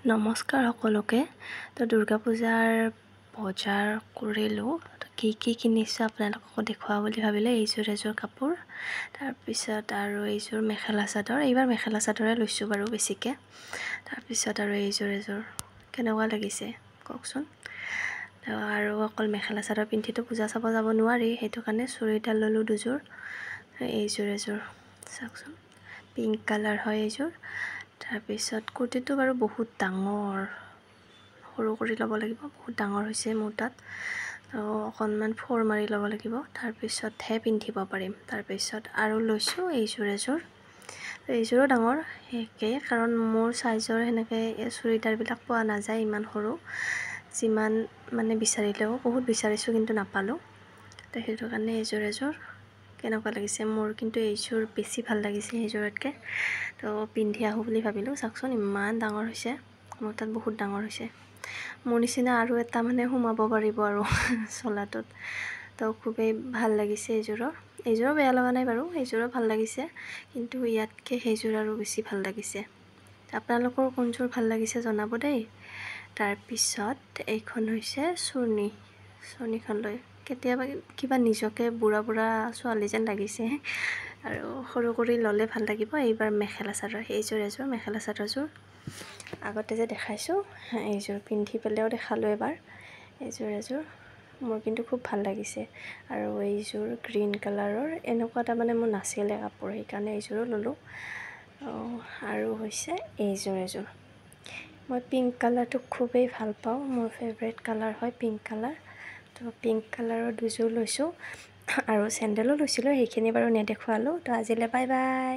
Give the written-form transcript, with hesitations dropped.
নমস্কাৰ সকলোকে। তো দুৰ্গা পূজাৰ বজাৰ কৰিলোঁ, তো কি কি কিনিছোঁ আপোনালোককো দেখুৱাওঁ বুলি ভাবিলোঁ। এইযোৰ এযোৰ কাপোৰ, তাৰপিছত আৰু এইযোৰ মেখেলা চাদৰ। এইবাৰ মেখেলা চাদৰে লৈছোঁ বাৰু বেছিকৈ। তাৰপিছত আৰু এইযোৰ এযোৰ, কেনেকুৱা লাগিছে কওকচোন। তো আৰু অকল মেখেলা চাদৰ পিন্ধিতো পূজা চাব যাব নোৱাৰি, সেইটো কাৰণে চুৰিদাৰ ল'লোঁ দুযোৰ। এইযোৰ এযোৰ চাওকচোন, পিংক কালাৰ হয় এইযোৰ। তাৰপিছত কুৰ্তিটো বাৰু বহুত ডাঙৰ, সৰু কৰি ল'ব লাগিব, বহুত ডাঙৰ হৈছে মোৰ তাত। তো অকণমান ফৰ মাৰি ল'ব লাগিব, তাৰপিছতহে পিন্ধিব পাৰিম। তাৰপিছত আৰু লৈছোঁ এইযোৰ এযোৰ, এইযোৰো ডাঙৰ একেই, কাৰণ মোৰ চাইজৰ সেনেকৈ চুৰিদাৰবিলাক পোৱা নাযায় ইমান সৰু। যিমান মানে বিচাৰিলেও, বহুত বিচাৰিছোঁ কিন্তু নাপালোঁ। তো সেইটো কাৰণে এইযোৰ এযোৰ কেনেকুৱা লাগিছে? মোৰ কিন্তু এইযোৰ বেছি ভাল লাগিছে সেইযোৰতকৈ। তো পিন্ধি আহোঁ বুলি ভাবিলোঁ। চাওকচোন ইমান ডাঙৰ হৈছে, মোৰ তাত বহুত ডাঙৰ হৈছে। মোৰ নিচিনা আৰু এটা মানে সোমাব পাৰিব আৰু চোলাটোত। তো খুবেই ভাল লাগিছে এইযোৰৰ। এইযোৰো বেয়া লগা নাই বাৰু, এইযোৰো ভাল লাগিছে, কিন্তু ইয়াতকৈ সেইযোৰ আৰু বেছি ভাল লাগিছে। আপোনালোকৰ কোনযোৰ ভাল লাগিছে জনাব দেই। তাৰপিছত এইখন হৈছে চুৰ্ণি। চুৰ্ণিখন লৈ কেতিয়াবা কিবা নিজকে বুঢ়া বুঢ়া ছোৱালী যেন লাগিছে, আৰু সৰু কৰি ল'লে ভাল লাগিব। এইবাৰ মেখেলা চাদৰ এইযোৰ এযোৰ, মেখেলা চাদৰযোৰ আগতে যে দেখাইছোঁ, এইযোৰ পিন্ধি পেলাইও দেখালোঁ এবাৰ। এইযোৰ এযোৰ মোৰ কিন্তু খুব ভাল লাগিছে। আৰু এইযোৰ গ্ৰীণ কালাৰৰ, এনেকুৱা এটা মানে মোৰ নাছিলে কাপোৰ, সেইকাৰণে এইযোৰো ল'লোঁ। আৰু হৈছে এইযোৰ এযোৰ, মই পিংক কালাৰটো খুবেই ভাল পাওঁ, মোৰ ফেভৰেট কালাৰ হয় পিংক কালাৰ। তো পিংক কালাৰৰ দুযোৰ লৈছোঁ আৰু চেণ্ডেলো লৈছিলোঁ, সেইখিনি বাৰু নেদেখুৱালোঁ। তো আজিলৈ বাই বাই।